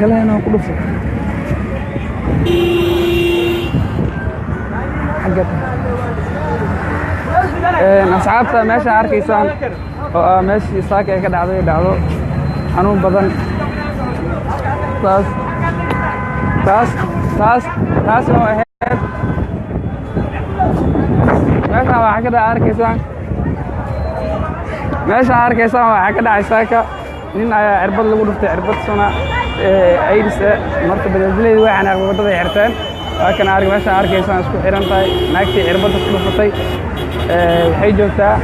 Galeen oo ku dhufo. Xagga asxaabta meesha arkaysaan oo ah meeshii saaka ay ka dhacday dhacdo xanuun badan. Taas taas taas taas oo ahayd meeshaan waxaa ka dhacay arkaysaan, meeshaan arkaysaan waxaa ka dhacay saaka nin ayaa cirbad lagu dhuftay, cirbad suna AIDS eh. Marka bajaajleydi way xanaaqday, waddaday xirteen. Waa kan arg meeshaan arkaysaan isku xiran tahay. Naagtii cirbadda ku dhufatay waxay joogtaa,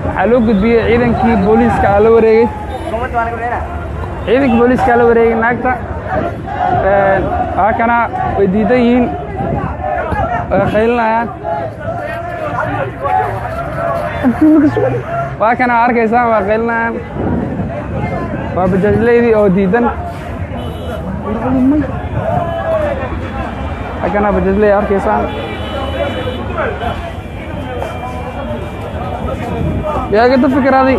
waxaa loo gudbiyey ciidankii booliiska aa la wareegay, ciidankii booliiska la wareegay naagta. Waa kana way diidan yihiin, way qaylinayaan. Waa kana arkaysaan, waa qaylinayaan, waa bajaajleydii oo diidan. Waa kana bajaajley arkaysaan. Yaa gada fikiraaday?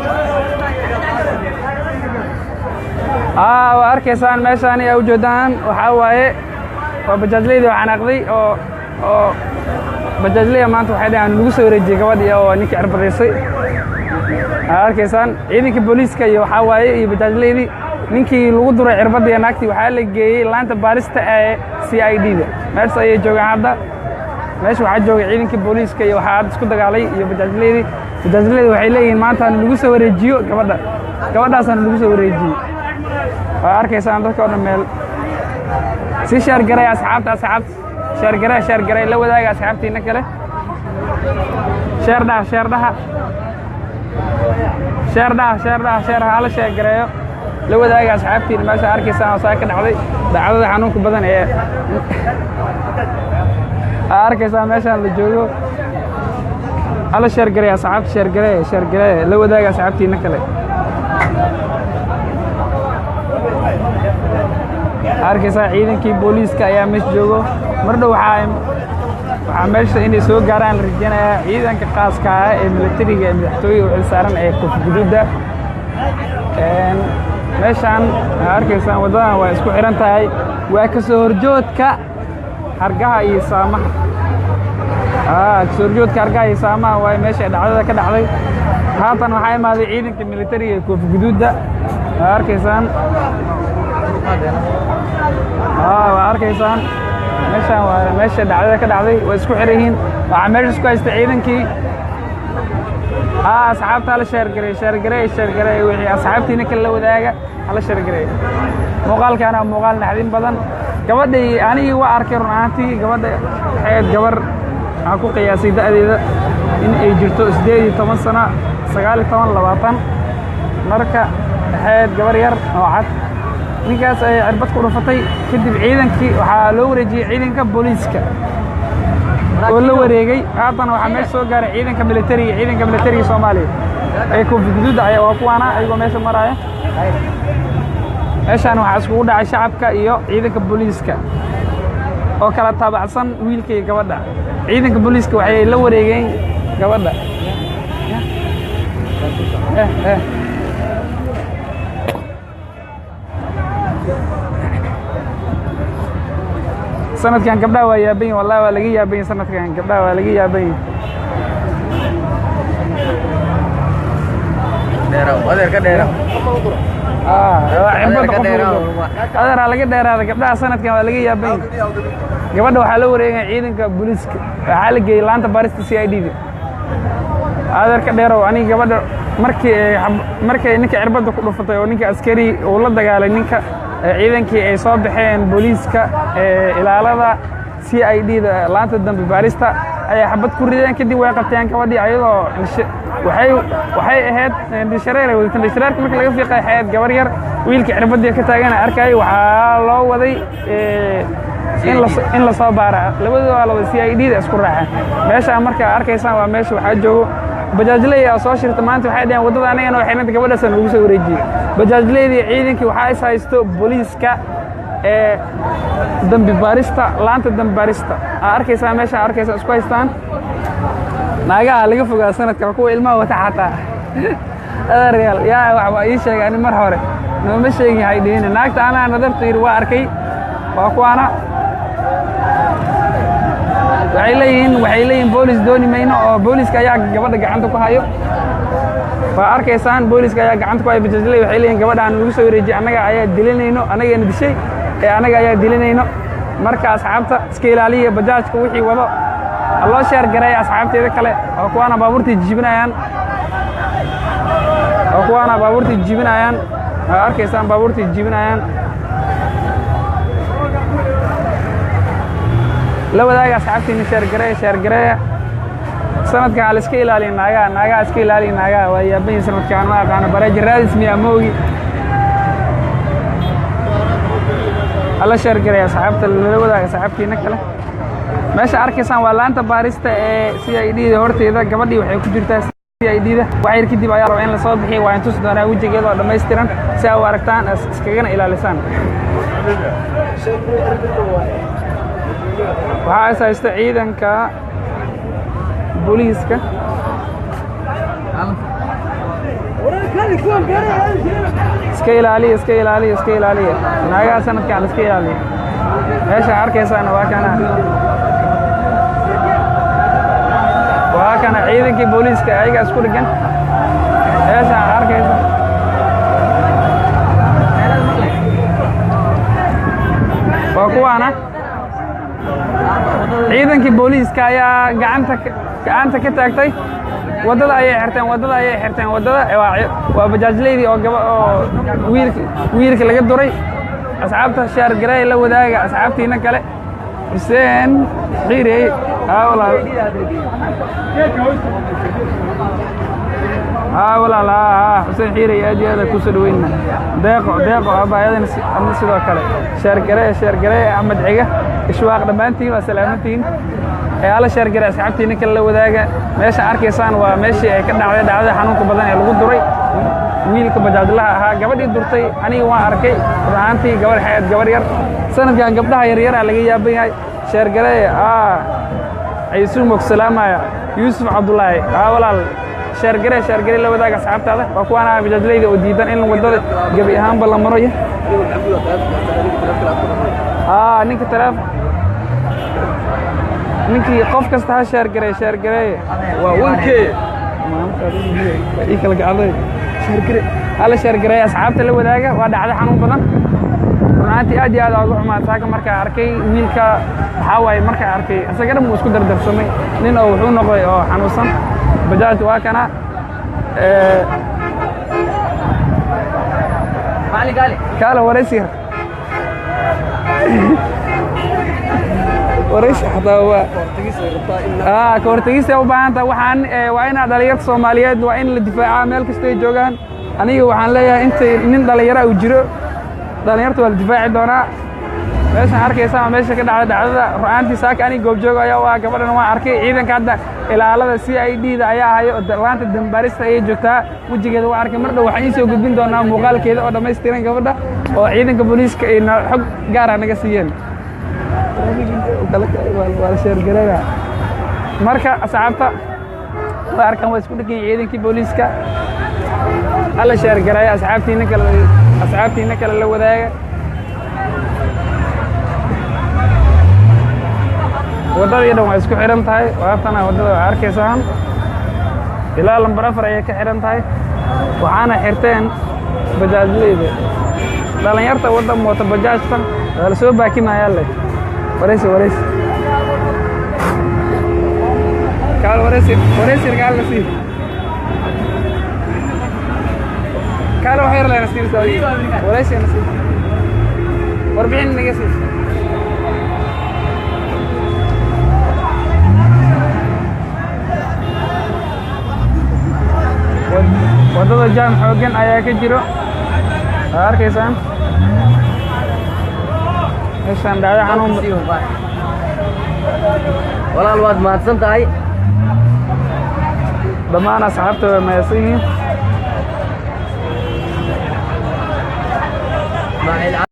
Waa arkaysaan meeshaan aa ujeedaan, waxaa waaye waa bajaajleydii oo xanaaqday oo bajaajleya maanta waxay dhaheen lagu soo wareejiyey gabadhii oo ninkii cirbadaysay. Aa arkaysaan ciidanka booliiska iyo waxaa waaye iyo bajaajleydii. Ninkii lagu duray cirbadda iyo naagtii waxaa la geeyey laanta baarista ee CID da, meeshaas ayay joogaan hadda. Meesha waxaa joogay ciidankii booliiska iyo waxaa hadda isku dagaalay iyo bajaajleydii. Bajaajleydi waxay leeyihiin maanta lagu soo wareejiyo gabadha, gabadhaasaana lagu soo wareejiyey. Waa arkaysaan dadka oo dhan meel si sheergaray asxaabta, asxaabta sheergaray, sheergaray, la wadaaga asxaabtiina kale. Sheer dhaha, sheer dhaha, sheer dhaha, sheer dhaha, sheer hala sheergareeyo, la wadaaga asxaabtiina. Meesha arkaysaan oo saa ka dhacday dhacdada xanuunka badan ee aa arkaysaan meeshaan la joogo. Hala sheergareeyo asxaabta, sheergareey, sheergareey, la wadaaga asxaabtiina kale. Arkaysaa ciidankii booliiska ayaa meesha joogo. Mar dhow waxaa meesha inay soo gaaraan la rajeynayaa ciidanka khaaska ah ee militariga ee madaxtooyada u xilsaaran ee koofi guduudda. Meeshaan waxaa arkaysaan waddadan waa isku xiran tahay, waa ka soo horjoodka hargaha iyo saamaha. Kasoo horjoodka hargaha iyo saamaha waaye meesha dhacdada ka dhacday. Haatan waxaa imaaday ciidanka militariga ee koofi guduudda. Waa arkaysaan, waa arkaysaan meeshaan waa meesha dhacdada ka dhacday, waa isku xiran yihiin. Waxaa meesha isku haysta ciidankii. Asxaabta hala sheergareey, sheergareey, sheergareey, wixii asxaabtiina kale la wadaaga, hala sheergareey. Muuqaalkaana waa muuqaal naxdin badan. Gabadhii anigii waa arkay, run ahaantii gabadha waxay ahayd gabar waxaan ku qiyaasay da'deeda in ay jirto 18 sano, 19, 20. Marka waxay ahayd gabar yar oo cad. Ninkaas ayay cirbad ku dhufatay. Kadib ciidankii waxaa loo wareejiyey ciidanka booliiska oo la wareegay. Haatan waxaa meesha soo gaaray ciidanka militariga, ciidanka militariga Soomaaliya ee koofi guduudda ayaa waa kuwaana ayagoo meesha maraya. Meeshaan waxaa iskugu dhacay shacabka iyo ciidanka booliiska oo kala taabacsan wiilka iyo gabadha. Ciidanka booliiska waxay la wareegeen gabadha. Sanadkan gabdhaha waa yaaban yihin, wallahi waa laga yaaban yihin. Sanadkan gabdhaha waa laga yaaban yihin. Adeer ka dheeraw. Cirbadda qof lagu duro. Adeeraa laga dheeraada gabdhaha, sanadkan waa laga yaaban yihin. Gabadha waxaa la wareegay ciidanka booliiska, waxaa la geeyey laanta baarista CID da. Adeer ka dheerow. Aniga gabadha markii ay markay ninka cirbadda ku dhufatay oo ninka askari uu la dagaalay ninka, ciidankii ay soo baxeen booliiska ee ilaalada CID da laanta dambi baarista ayaa xabad ku rideen. Kadib way qabteen gabadhii ayadoo waxay ahayd indhashareer ay wadatay. Indhashareerka markii laga fiiqay waxay ahayd gabar yar. Wiilkii cirbadii ka taagan arkayay, waxaa loo waday in la soo baara. Labadooda waa laba CID da isku raaceen. Meeshaan marka arkaysaan waa meesha waxaa joogo bajaajley aa soo shirta maanta. Waxay dhaheen waddada anagana waxay xirnanta, gabadhaasaan ugu soo wareejiyey. Bajaajleydii ciidankii waxaa is haysto booliiska ee dambi baarista, laanta dambi baarista aa arkaysaa meesha arkaysaa isku haystaan. Naagaha laga fogaa sanadka, kuwa ilmaha wata xataa. Adeeryaal, yaa wax waa ii sheegay ani mar hore Nooma sheegin hay dhihina. Naagta anaa nadartu yidhi, waa arkay, waa kuwaana. Waxay leeyihiin boolis dooni mayno, oo booliska ayaa gabadha gacanta ku hayo. Waa arkaysaan, booliska ayaa gacanta ku hayo. Bajaajley waxay leeyihin gabadha aan lagu soo wareejiyey, annaga ayaa dilinayno, annagana dishay ee annaga ayaa dilinayno. Marka asxaabta, iska ilaaliya bajaajka wixii wado. Ha loo share gareeya asxaabteeda kale. Oo kuwaana baabuurtii jijibinayaan, oo kuwaana baabuurtii jijibinayaan. Waa arkaysaan, baabuurtii jijibinayaan. La wadaaga asxaabtiina, share gareeya, share gareeya. Sanadkan ha la iska ilaaliya naagaha, naagaha iska ilaaliya naagaha. Waa yaabayin sanadkan, ma aqaano bareeji raadis miyaa, ma ogi. Hala share gareeya asxaabta, lala wadaaga asxaabtiina kale. Meesha arkaysaan waa laanta baarista ee CID da horteeda. Gabadhii waxay ku jirtaa CID da. Wax yar kadib ayaa raba in lasoo bixiyo. Waa in tusi doonaa wejigeeda oo dhammaystiran si aa u aragtaan, iskagana ilaalisaan. Waxaa is haysta ciidanka booliiska. Iska ilaaliya, iska ilaaliya, iska ilaaliya naagaha. Sanadkan iska ilaaliya. Meesha arkaysaana waa kana ciidankii booliiska, ayagaa isku dhegan. Meesha arkaysa waa kuwaana ciidankii booliiska ayaa gacanta ka taagtay. Waddada ayay xirteen, waddada ayay xirteen. Waddada waa bajaajleydii oo gaba oo wiilka laga duray. Asxaabta, share gareey, la wadaaga asxaabtiina kale. Xuseen Xiirey, haa walaal, haa walaal, haa haa, Xuseen Xiirey, aad iyo aad aan kusoo dhaweyna. Deeqo, Deeqo abaayadana adna sidoo kale share garee, share garee. Axmed Ciga, Ishwaaq, dhammaantiin waa salaamantihiin. Ee alla share garee, asxaabtiina kale la wadaaga. Meesha arkaysaan waa meeshii ay ka dhacday dhacdada xanuunka badan ee lagu duray wiilka bajaajlaha ahaa. Gabadhii durtay aniga waan arkay. Run ahaantii gabadh xayaad, gabar yar. Sanadkan gabdhaha yaryaraa laga yaaban yahay. Share garee. Ciisuumog salaamaya. Yuusuf Cabdullaahi, haa walaal, share garee, share garee, la wadaaga asxaabtaada. Waa kuwaana bajaajleyda oo diidan in waddada gebi ahaanba la maro. Haa, ninka taleefon, ninkii, qof kasta ha share garee, share garee. Waa wankee. Ii kala gacday. Share garee, hala share garee, asxaabta la wadaaga. Waa dhacdo xanuun badan run ahaantii, aad iyo aad uga xumaad. Saaka markaa arkay wiilka, waxaa waaye markaa arkay isaga dhan wuu isku dardarsamay, nin oo wuxuu noqday oo xanuunsan. Bajaaj waa kana. Kaala waraysi yar, waraysi xataa waa ka hortagista u baahan tahay. Waxaan waa inaa dhalinyarta Soomaaliyeed waa in la difaacaa meel kasta ay joogaan. Aniga waxaan leeyahay intay nin dhalinyara uu jiro, dhalinyarta waa la difaaci doonaa. Meeshaan arkaysa waa meesha ka dhacda dhacdada. Ru'aantii saaka aniga goobjoog ayaa waa, gabadhan waan arkay. Ciidanka hadda ilaalada CID da ayaa hayo, laanta dambaarista ayay joogtaa. Wejigeeda waa arkay. Mar dhow waxaan iisoo gudbin doonaa muuqaalkeeda oo dhammaystiran, gabadha oo ciidanka booliiska ay xog gaara naga siiyeen. Waa la share gareynaa. Marka asxaabta waa arkaan, waa isku dhegan yihiin ciidankii booliiska. Hala share gareeya, asxaabtiina kale la wadaaga. Waddadii dhan waa isku xidhan tahay. Waatana waddada waa arkaysaan, ilaa lambar 4 ayay ka xidhan tahay. Waxaana xirteen bajaajleyda, dhalinyarta wadda mooto bajaajta. Waa la soo baakimayaa leh. Waraysi, waraysi, kaal, waraysi, waraysi, kaal nasiib, kaal wax yar leh nasiib, waraysi nasiib, warbixin naga sii. Waddada jaam xooggan ayaa ka jiro, waa arkaysaan meeshaan dhacdo xanuun. Walaal, waad mahadsan tahay. Dhammaan asxaabta waa mahadsan yihiin. Ismaaciil.